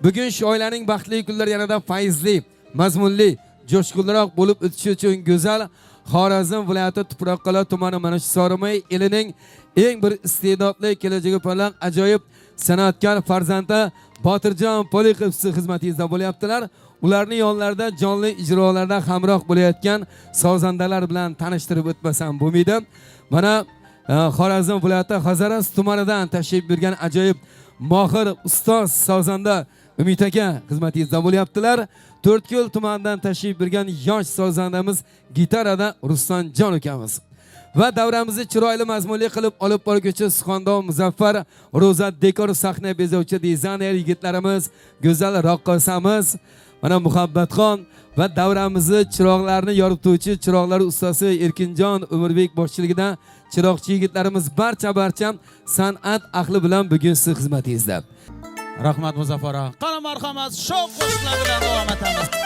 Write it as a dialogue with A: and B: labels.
A: Bugun shu oilaning baxtli kunlari yanada fayzli, mazmunli, jo'shqinroq bo'lib o'tishi uchun go'zal Xorazm viloyati Tuproqqal'a tumani mana shu Sorimay elining eng bir iste'dodli, kelajagi porloq, ajoyib san'atkor farzandi Botirjon Poliqov siz xizmatingizda bo'lyaptilar. Ularning yonlarida jonli ijrolarda hamroh bo'layotgan sozandalar bilan tanishtirib o'tmasam bo'lmaydi. Mana Xorazm viloyati Hazaras tumanidan tashrif buyurgan ajoyib mohir ustoz sozanda Umid aka xizmatingizda bo'lyaptilar. To'rtko'l tumanidan tashrif buyurgan yosh sozandamiz gitarada Rustamjon ukamiz. Va davramizni chiroyli, mazmunli qilib olib borguvchi suxandon Muzaffar, Ro'za dekor, sahna bezovchi dizayner yigitlarimiz, go'zal raqqosamiz mana Muhabbatxon va davramizni chiroqlarni yorituvchi chiroqlar ustasi Erkinjon Umrbek boshchiligida chiroqchi yigitlarimiz, barcha barcha san'at ahli bilan bugun siz xizmatingizda.
B: Rahmat, Muzaffar aka. Qani, marhamat, sho'x qo'shiqlar bilan davom etamiz.